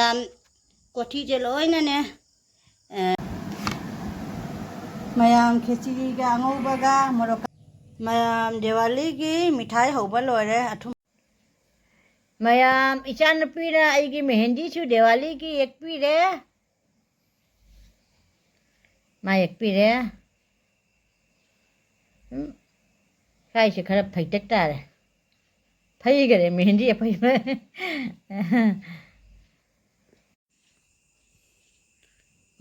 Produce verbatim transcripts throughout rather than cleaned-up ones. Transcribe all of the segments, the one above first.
ꯌꯥꯝ ꯀꯣꯊꯤꯁꯦ ꯂꯣꯏꯅꯅꯦ, ꯑ, ꯃꯌꯥꯝ ꯈꯦꯆꯤꯒ ꯑꯉꯧꯕꯒ ꯃꯣꯔꯣꯛ, ꯃꯌꯥꯝ ꯗꯤꯋꯥꯂꯤꯒꯤ ꯃꯤꯊꯥꯏ ꯍꯧꯕ ꯂꯣꯏꯔꯦ꯫ ꯑꯊꯨꯝ-, ꯃꯌꯥꯝ, ꯏꯆꯥꯅꯨꯄꯤꯅ ꯑꯩꯒꯤ ꯃꯦꯍꯦꯟꯗꯤꯁꯨ ꯗꯤꯋꯥꯂꯤꯒꯤ ꯌꯦꯛꯄꯤꯔꯦ꯫ ꯃꯥ ꯌꯦꯛꯄꯤꯔꯦ꯫ ꯎꯝ, ꯁ꯭ꯋꯥꯏꯁꯦ ꯈꯔ ꯐꯩꯇꯛ ꯇꯥꯔꯦ꯫ ꯐꯩꯈꯔꯦ, ꯃꯦꯍꯦꯟꯗꯤ ꯑꯐꯩꯕ꯫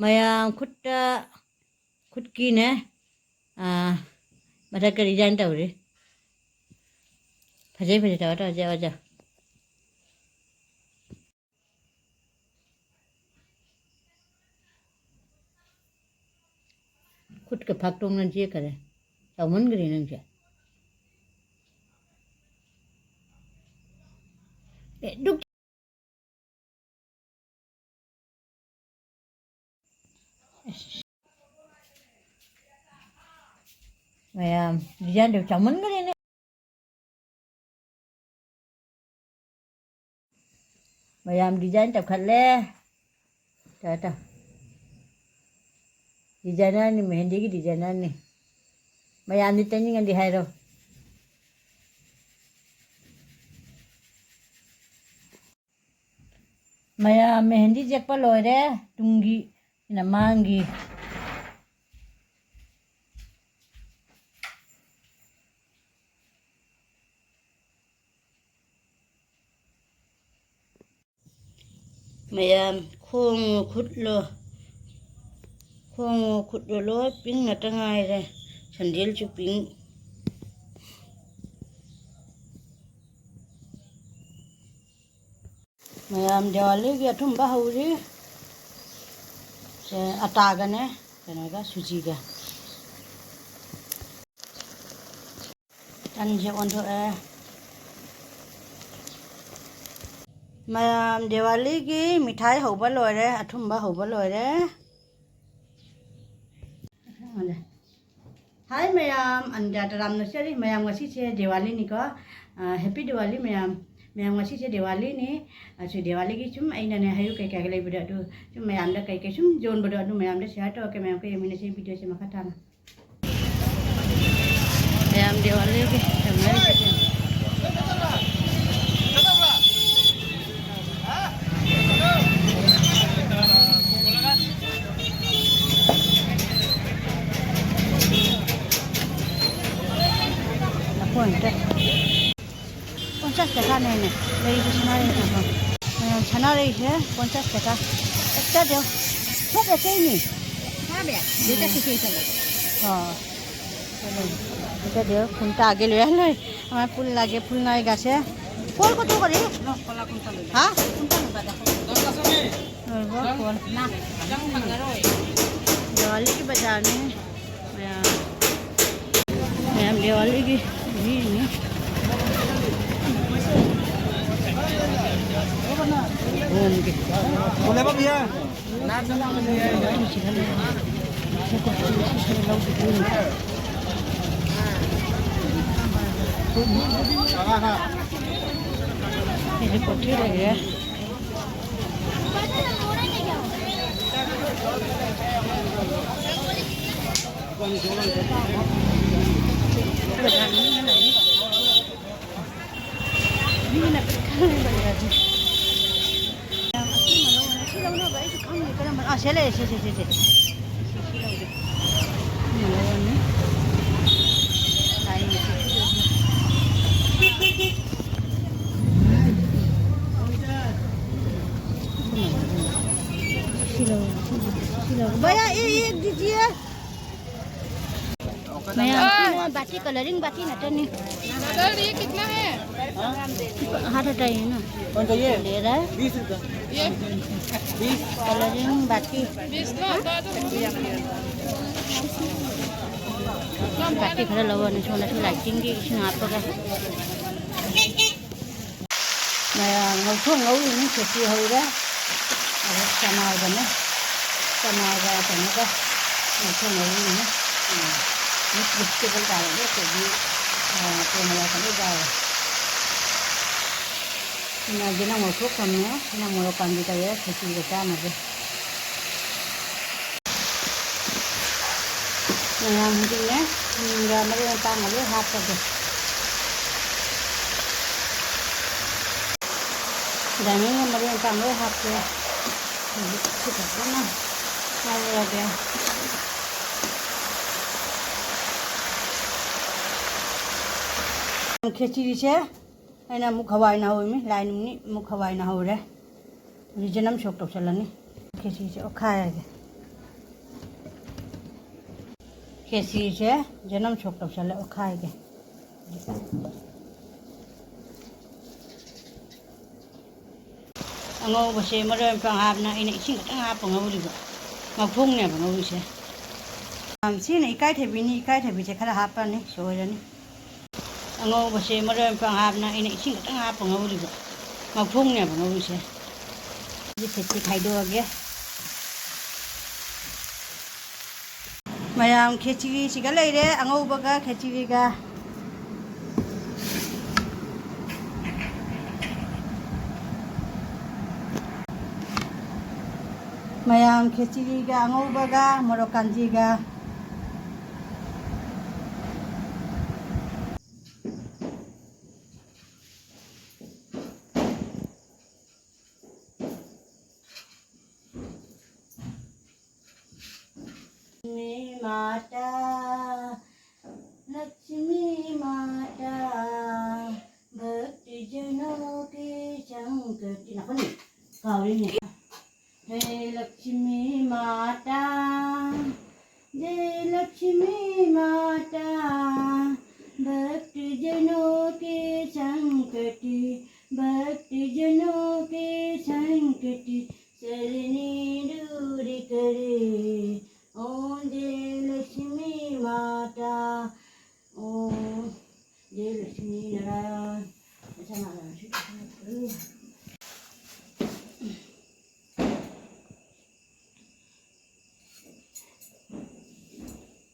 ꯃꯌꯥꯝ ꯈꯨꯠꯇ, ꯈꯨꯠꯀꯤꯅꯦ, ꯑꯥ, ꯃꯊꯛꯇ design ꯇꯧꯔꯤ꯫ ꯐꯖꯩ, ꯐꯖꯩ, ꯇꯧꯔꯣ, ꯇꯧꯔꯣ, ꯖꯥꯎ, ꯖꯥꯎ꯫ ꯈꯨꯠꯀ ꯐꯥꯛꯇꯣꯛꯅ ꯆꯦꯛꯈꯔꯦ꯫ ꯆꯥꯎꯃꯟꯈ꯭ꯔꯦ ꯅꯪꯁꯦ꯫ ꯑꯦ, ꯗꯨꯛ꯫ ꯃꯌꯥꯝ, design ꯗꯣ ꯆꯥꯎꯃꯟꯈ꯭ꯔꯦꯅꯦ꯫ ꯃꯌꯥꯝ design ꯇꯧꯈꯠꯂꯦ꯫ ꯇꯧ, ꯇꯧ꯫ Designer ꯅꯤ, ꯃꯦꯍꯦꯟꯗꯤꯒꯤ designer ꯅꯤ꯫ ꯃꯌꯥꯝꯗꯤ ꯇꯩꯅꯤꯡꯉꯗꯤ ꯍꯥꯏꯔꯣ꯫ ꯃꯌꯥꯝ ꯃꯦꯍꯦꯟꯗꯤ ꯌꯦꯛꯄ ꯂꯣꯏꯔꯦ꯫ ꯇꯨꯡꯒꯤ, ꯁꯤꯅ ꯃꯥꯡꯒꯤ꯫ ꯃꯌꯥꯝ, ꯈꯣꯡꯉꯣ ꯈꯨꯠꯂꯣ, ꯈꯣꯡꯉꯣ ꯈꯨꯠꯂꯣ ꯂꯣꯏ pink ꯉꯥꯛꯇ ꯉꯥꯏꯔꯦ꯫ ꯁꯟꯗꯦꯜꯁꯨ pink꯫ ꯃꯌꯥꯝ ꯗꯤꯋꯥꯂꯤꯒꯤ ꯑꯊꯨꯝꯕ ꯍꯧꯔꯤ꯫ ꯁꯦ ꯑꯇꯥꯒꯅꯦ, ꯀꯩꯅꯣꯒ, ꯁꯨꯖꯤꯒ꯫ ꯇꯟꯁꯦ ꯑꯣꯟꯊꯣꯛꯑꯦ꯫ ꯃꯌꯥꯝ ꯗꯤꯋꯥꯂꯤꯒꯤ ꯃꯤꯊꯥꯏ ꯍꯧꯕ ꯂꯣꯏꯔꯦ, ꯑꯊꯨꯝꯕ ꯍꯧꯕ ꯂꯣꯏꯔꯦ꯫ ꯍꯥꯏ ꯃꯌꯥꯝ, ꯑꯟꯗ꯭ꯌꯥ ꯇꯔꯥꯝꯅ ꯆꯠꯂꯤ ꯃꯌꯥꯝ, ꯉꯁꯤꯁꯦ ꯗꯤꯋꯥꯂꯤꯅꯤꯀꯣ꯫ ꯑ, Happy Diwali ꯃꯌꯥꯝ꯫ ꯃꯌꯥꯝ, ꯉꯁꯤꯁꯦ ꯗꯤꯋꯥꯂꯤꯅꯤ꯫ ꯑꯁꯤ ꯗꯤꯋꯥꯂꯤꯒꯤ ꯁꯨꯝ ꯑꯩꯅꯅꯦ ꯍꯩꯔꯨꯛ ꯀꯩꯀꯥꯒ ꯂꯩꯕꯗꯣ, ꯑꯗꯨ ꯁꯨꯝ ꯃꯌꯥꯝꯗ ꯀꯩꯀꯩ ꯁꯨꯝ ꯌꯣꯟꯕꯗꯣ, ꯑꯗꯨ ꯃꯌꯥꯝꯗ ꯁꯤꯌꯔ ꯇꯧꯔꯛꯀꯦ꯫ ꯃꯌꯥꯝ ꯀ ꯌꯦꯡꯃꯤꯟꯅꯁꯤ ꯚꯤꯗꯤꯑꯣꯁꯦ ꯃꯈꯥ ꯇꯥꯅ꯫ ꯃꯌꯥꯝ ꯗꯤꯋꯥꯂꯤꯒꯤ ꯇꯧꯅꯔꯤꯁꯦ꯫ ꯃꯈꯣꯟ ꯑꯝꯇ꯫ ꯄꯟꯆꯥꯁ ꯇꯀꯥꯅꯦꯅꯦ ꯂꯩꯔꯤꯁꯦ, ꯁꯅꯥꯔꯩ ꯃꯌꯥꯝ ꯁꯅꯥꯔꯩꯁꯦ ꯄꯟꯆꯥꯁ ꯇꯀꯥ꯫ ꯑꯦꯛꯇ ꯗꯦꯎ꯫ ꯁꯣꯠ ꯑꯦꯛꯇꯩꯅꯤ꯫ ꯆꯥꯕ ꯌꯥꯏ꯫ ꯁꯤꯗ ꯀꯩꯀꯩ ꯇꯧꯔꯦ? ꯑꯣ꯫ ꯑꯦꯛꯇ ꯗꯦꯎ, ꯐꯨꯜ ꯇꯥꯒꯦ ꯂꯣꯏ ꯂꯣꯏ꯫ আমাৰ ফুল লাগে, ফুল নাই গাছে। ফুল কত করে? হা? ꯂꯣꯏꯕ ꯐꯣꯟ꯫ ꯗꯤꯋꯥꯂꯤꯒꯤ ꯕꯖꯥꯔꯅꯦ꯫ ꯃꯌꯥꯝ, ꯃꯌꯥꯝ ꯗꯤꯋꯥꯂꯤꯒꯤ ꯃꯤꯅꯤ꯫ ꯍꯣꯝꯒꯤ꯫ ꯁꯤꯗꯤ ꯀꯣꯊꯤ ꯂꯩꯔꯦ꯫ ꯃꯤꯅ ꯄꯤꯛꯊꯟꯅ ꯂꯩꯔꯗꯤ꯫ ꯌꯥꯝ ꯑꯁꯤꯃ ꯂꯧꯔꯅꯤ꯫ ꯁꯤ ꯂꯧꯅꯕ ꯑꯩꯁꯨ ꯈꯪꯗꯦ ꯀꯔꯝꯕꯅꯣ꯫ ꯑꯥ, ꯁꯤ ꯂꯩꯔꯦ, ꯁꯤ, ꯁꯤ, ꯁꯤ, ꯁꯤ꯫ ꯁꯤ, ꯁꯤ ꯂꯧꯒꯦ꯫ ꯁꯤꯃ ꯂꯧꯔꯅꯤ꯫ ꯂꯥꯏ ꯃꯆꯨ ꯁꯤꯗꯁꯨ꯫ ꯁꯤ ꯂꯧꯔꯣ, ꯁꯤ ꯂꯧꯔꯣ, ꯁꯤ ꯂꯧꯔꯣ꯫ भैया, ये, ये एक दीजिए। ꯃꯌꯥꯝ ꯁꯤꯅ ꯕꯥꯇꯤ, ꯀꯂꯔꯤꯡ ꯕꯥꯇꯤ ꯉꯥꯛꯇꯅꯤ꯫ सर, ये कितना है? हाथ हटाइए ना। कौन सा ये? ले रहा है। बीस रुपये। ये? बीस। कलरिंग बाटी। बीस ना, बता दो। बाटी ꯈꯔ ꯂꯧꯔꯅꯤ, ꯁꯣꯝꯗꯁꯨ ꯂꯥꯏꯇꯤꯡꯒꯤ ꯏꯁꯤꯡ ꯍꯥꯞꯄꯒ꯫ ꯃꯌꯥꯝ ꯉꯧꯊꯣꯡ ꯉꯧꯔꯤꯅꯤ, ꯈꯦꯆꯤ ꯍꯧꯔꯦ꯫ ꯑꯗꯨ ꯆꯅꯥꯒꯅꯦ, ꯆꯅꯥꯒ ꯀꯩꯅꯣꯒ ꯉꯧꯊꯣꯡ ꯉꯧꯔꯤꯅꯤ꯫ ꯎꯝ, ꯃꯤꯛꯁ ꯚꯦꯖꯤꯇꯦꯕꯜ ꯇꯥꯔꯦ, ꯑꯗꯨ ꯀꯦꯖꯤ, ꯑ, ꯀꯣꯟꯅ ꯌꯥꯔꯛꯀꯅꯤ ꯗꯥꯜ꯫ ꯉꯥꯏꯁꯦ ꯅꯪ ꯉꯧꯊꯣꯛꯈ꯭ꯔꯕꯅꯦ꯫ ꯑꯩꯅ ꯃꯣꯔꯣꯛ ꯀꯥꯟꯕꯤ ꯇꯧꯔꯦ ꯈꯦꯆꯤꯒ ꯆꯥꯅꯕ꯫ ꯃꯌꯥꯝ ꯍꯧꯖꯤꯛꯅꯦ ꯁꯤꯡꯒ ꯃꯔꯣꯏ ꯃꯄꯥꯡꯒ ꯂꯣꯏ ꯍꯥꯞꯄꯒꯦ꯫ ꯗꯥꯏꯃꯟꯒ ꯃꯔꯣꯏ ꯃꯄꯥꯡ ꯂꯣꯏ ꯍꯥꯞꯄꯦ꯫ ꯍꯧꯖꯤꯛ ꯁꯤ ꯐꯖꯅ ꯉꯧꯔꯒꯦ꯫ ꯈꯦꯆꯤꯁꯦ ꯑꯩꯅ ꯑꯃꯨꯛ ꯍꯋꯥꯏꯅ ꯍꯧꯔꯤꯃꯤ, ꯂꯥꯏ ꯅꯨꯃꯤꯠ ꯑꯃꯨꯛ ꯍꯋꯥꯏꯅ ꯍꯧꯔꯦ꯫ ꯍꯧꯖꯤꯛ ꯆꯅꯝ ꯁꯣꯛ ꯇꯧꯁꯜꯂꯅꯤ꯫ ꯈꯦꯆꯤꯁꯦ ꯑꯣꯠꯈꯥꯏꯔꯒꯦ꯫ ꯈꯦꯆꯤꯁꯦ ꯆꯅꯝ ꯁꯣꯛ ꯇꯧꯁꯜꯂ ꯑꯣꯠꯈꯥꯏꯒꯦ꯫ ꯑꯉꯧꯕꯁꯦ ꯃꯔꯣꯏ ꯃꯄꯥꯡ ꯍꯥꯞꯅ ꯑꯩꯅ ꯏꯁꯤꯡ ꯈꯤꯇꯪ ꯍꯥꯞꯄ ꯉꯧꯔꯤꯕ꯫ ꯉꯧꯊꯣꯡꯅꯦꯕ ꯉꯧꯔꯤꯁꯦ꯫ ꯁꯤꯅ ꯏꯀꯥꯏꯊꯕꯤꯅꯤ, ꯏꯀꯥꯏꯊꯕꯤꯁꯦ ꯈꯔ ꯍꯥꯞꯄꯅꯤ, ꯁꯣꯏꯔꯅꯤ꯫ ꯑꯉꯧꯕꯁꯦ ꯃꯔꯣꯏ ꯃꯄꯥꯡ ꯍꯥꯞꯅ ꯑꯩꯅ ꯏꯁꯤꯡ ꯈꯤꯇꯪ ꯍꯥꯞꯄ ꯉꯧꯔꯤꯕ꯫ ꯉꯧꯊꯣꯡꯅꯦꯕ ꯉꯧꯔꯤꯁꯦ꯫ ꯍꯧꯖꯤꯛ ꯈꯦꯆꯤ ꯈꯥꯏꯗꯣꯛꯑꯒꯦ꯫ ꯃꯌꯥꯝ ꯈꯦꯆꯤꯁꯤꯒ ꯂꯩꯔꯦ, ꯑꯉꯧꯕꯒ ꯈꯦꯆꯤꯒ꯫ ꯃꯌꯥꯝ ꯈꯦꯆꯤꯒ ꯑꯉꯧꯕꯒ ꯃꯣꯔꯣꯛ ꯀꯥꯟꯖꯤꯒ꯫ लक्ष्मी माता, लक्ष्मी माता, भक्तजनों के संकट, ꯅꯈꯣꯏꯅꯤ ꯀꯥꯎꯔꯤꯅꯦ꯫ हे लक्ष्मी माता, जय लक्ष्मी माता, भक्तजनों के संकट, भक्तजनों के संकट, सरने दूर करे। ओम जय लक्ष्मी माता। ओम जय लक्ष्मी नारायण। ऐसा नारायण।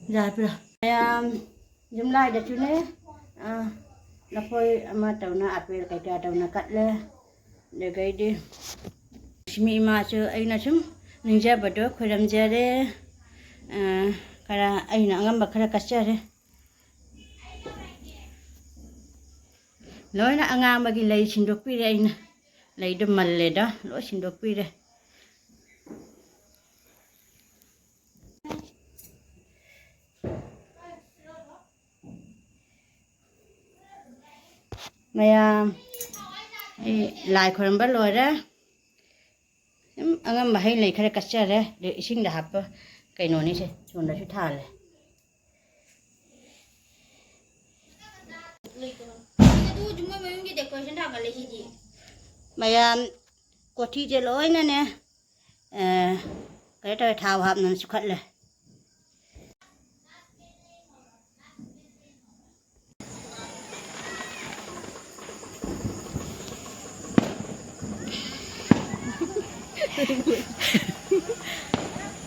ꯌꯥꯕ꯭ꯔꯥ? ꯃꯌꯥꯝ ꯌꯨꯝꯂꯥꯏꯗꯁꯨꯅꯦ, ꯑꯥ, ꯂꯐꯣꯏ ꯑꯃ ꯇꯧꯅ, ꯑꯄꯦꯜ ꯀꯩꯀꯥ ꯇꯧꯅ ꯀꯠꯂꯦ꯫ ꯑꯗꯒꯤꯗꯤ ꯂꯛꯁꯃꯤ ꯏꯃꯥꯁꯨ ꯑꯩꯅ ꯁꯨꯝ ꯅꯤꯡꯖꯕꯗꯣ ꯈꯣꯏꯔꯝꯖꯔꯦ꯫ ꯑ, ꯈꯔ ꯑꯩꯅ ꯑꯉꯝꯕ ꯈꯔ ꯀꯠꯆꯔꯦ꯫ ꯂꯣꯏꯅ ꯑꯉꯥꯡꯕꯒꯤ ꯂꯩ ꯁꯤꯟꯗꯣꯛꯄꯤꯔꯦ ꯑꯩꯅ꯫ ꯂꯩꯗꯣ ꯃꯜꯂꯦꯗ, ꯂꯣꯏ ꯁꯤꯟꯗꯣꯛꯄꯤꯔꯦ꯫ ꯃꯌꯥꯝ, ꯑꯩ ꯂꯥꯏ ꯈꯣꯏꯔꯝꯕ ꯂꯣꯏꯔꯦ꯫ ꯁꯨꯝ ꯑꯉꯝꯕ ꯍꯩ ꯂꯩ ꯈꯔ ꯀꯠꯆꯔꯦ꯫ ꯑꯗꯨ ꯏꯁꯤꯡꯗ ꯍꯥꯞꯄ ꯀꯩꯅꯣꯅꯤꯁꯦ, ꯁꯣꯝꯗꯁꯨ ꯊꯥꯜꯂꯦ꯫ ꯑꯗꯨ ꯃꯣꯏ ꯃꯌꯨꯝꯒꯤ decoration ꯊꯥꯒꯠꯂꯛꯏꯁꯤꯗꯤ꯫ ꯃꯌꯥꯝ ꯀꯣꯊꯤꯁꯦ ꯂꯣꯏꯅꯅꯦ, ꯑ, ꯀꯩꯅꯣ ꯇꯧꯔꯦ, ꯊꯥꯎ ꯍꯥꯞꯅꯅ ꯆꯨꯈꯠꯂꯦ꯫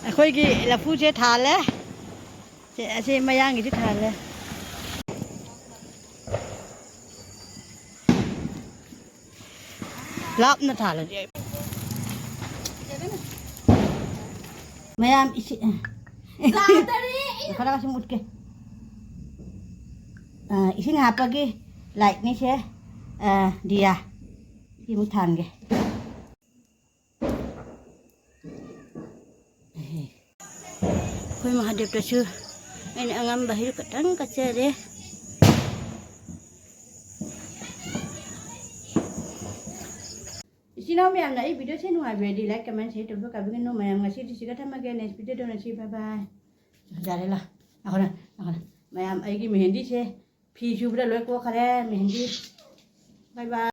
ꯑꯩꯈꯣꯏꯒꯤ ꯂꯐꯨꯁꯦ ꯊꯥꯜꯂꯦ꯫ ꯁꯦ, ꯑꯁꯤ ꯃꯌꯥꯡꯒꯤꯁꯨ ꯊꯥꯜꯂꯦ꯫ ꯂꯥꯞꯅ ꯊꯥꯜꯂꯗꯤ ꯑꯩ꯫ ꯃꯌꯥꯝ ꯏꯁꯤꯡ, ꯈꯔ ꯁꯨꯝ ꯎꯠꯀꯦ꯫ ꯑ, ꯏꯁꯤꯡ ꯍꯥꯞꯄꯒꯤ lightꯅꯤꯁꯦ꯫ ꯑ, ꯗꯤꯌꯥ꯫ ꯁꯤꯃꯨꯛ ꯊꯥꯟꯒꯦ꯫ ꯑꯩꯈꯣꯏ ꯃꯍꯥꯗꯦꯕꯇꯁꯨ ꯑꯩꯅ ꯑꯉꯝꯕ ꯍꯩꯔꯨꯛ ꯈꯛꯇꯪ ꯀꯠꯆꯔꯦ꯫ ꯏꯆꯤꯟ ꯏꯅꯥꯎ ꯃꯌꯥꯝꯅ ꯑꯩ videoꯁꯦ ꯅꯨꯡꯉꯥꯏꯕꯤꯔꯗꯤ like, comment, share ꯇꯧꯕꯤꯌꯨ꯫ ꯀꯥꯕꯤꯒꯅꯨ ꯃꯌꯥꯝ, ꯉꯁꯤꯗꯤ ꯁꯤꯒ ꯊꯝꯃꯒꯦ꯫ Next videoꯗ ꯎꯅꯁꯤ꯫ Bye bye꯫ ꯌꯥꯔꯦ, ꯂꯥ꯫ ꯑꯩꯈꯣꯏꯅ, ꯑꯩꯈꯣꯏꯅ ꯃꯌꯥꯝ ꯑꯩꯒꯤ ꯃꯦꯍꯦꯟꯗꯤꯁꯦ ꯐꯤ ꯁꯨꯕꯗ ꯂꯣꯏ ꯀꯣꯛꯈꯔꯦ꯫ ꯃꯦꯍꯦꯟꯗꯤ꯫ Bye bye꯫